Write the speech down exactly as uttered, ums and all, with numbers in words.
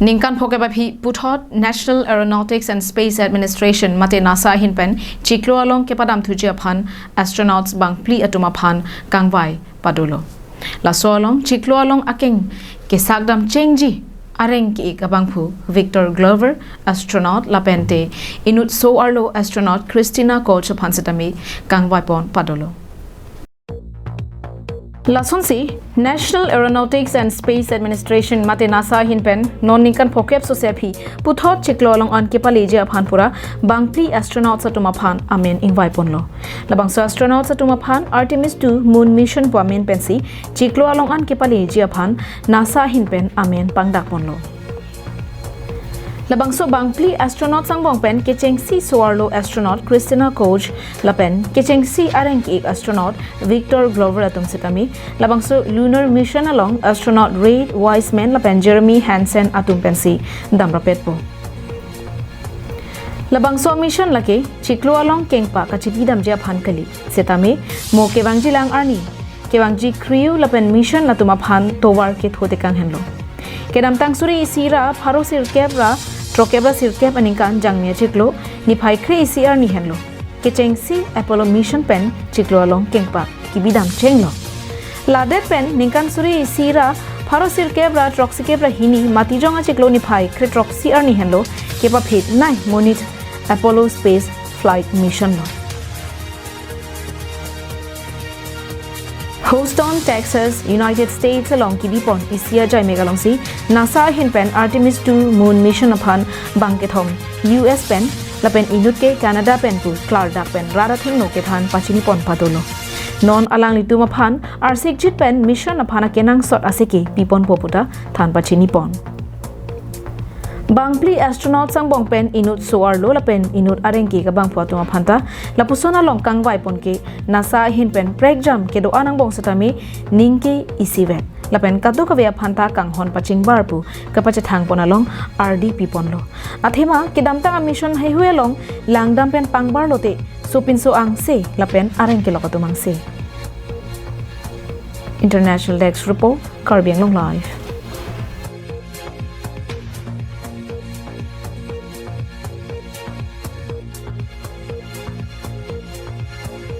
Ningkan phokep aphi puthot National Aeronautics and Space Administration mate NASA ahin pen chiklo along kepadam thuji aphan astronauts bangphli atum aphan kangvai padolo. Laso along chiklo along akeng kesakdam chengji areng ke-ik abangphu Victor Glover, astronaut lapente inut so-arlo astronaut Christina Koch aphan setame kangvaipon padolo. Lasonsi National Aeronautics and Space Administration mate NASA ahin pen non ningkan phokep sose aphi puthot chiklo along an kepaleji aphan pura bangphli astronauts atum aphan amen ingvaiponlo. Labangso astronauts atum aphan Artemis two Moon Mission pu amen pensi chiklo along an kepaleji aphan NASA ahin pen amen pangdakponlo. Labangso bangphli astronauts angbong pen kechengsi so-arlo astronaut Christina Koch lapen kechengsi areng ke-ik astronaut Victor Glover atum setame labangso lunar mission along astronaut Reid Wiseman lapen Jeremy Hansen atum pensi damrapetpo. Labangso mission lake chiklo along kengpa kachipidamji aphan kali. Setame mo kevangjilang arni, kevangji crew lapen mission atum aphan tovar kethotekang henlo. Kedamtang suri isi ra pharo sirkep ra throkkep ra sirkep aningkan Jangmi achiklo niphai kre isi arni henlo kechengsi Apollo mission pen chiklo along kengpa kipidam chenglo. Ladet pen ningkan suri isi ra pharo sirkep ra throksikep ra hini Matijong achiklo niphai kre throksi arni henlo kepaphet nai monit Apollo space flight mission lo. Houston, Texas, United States along kibipon isi ajai mek alongsi NASA ahin pen Artemis two Moon Mission aphan bang kethom U S pen lapen inut ke Canada pen pu klardak pen rat athengno kethan pachinipon padolo. Non alanglitum aphan arsikjit pen mission aphan akenangsot aseke piponpo puta than pachinipon. Bangphli astronauts angbong pen inut so-arlo lapen inut areng ke-ik abangphu atum aphanta lapuson along kangvaipon ke NASA ahin pen prekjam kedo-an angbong setame ningke isivet lapen kadokave aphanta kanghon pachingbar pu kapachethangpon along ardi piponlo. Athema kedamtang a-mission heihui along langdam pen pangbarlote sopinso angse lapen areng kelok atum angse. International Desk Report, Karbi Anglong Live.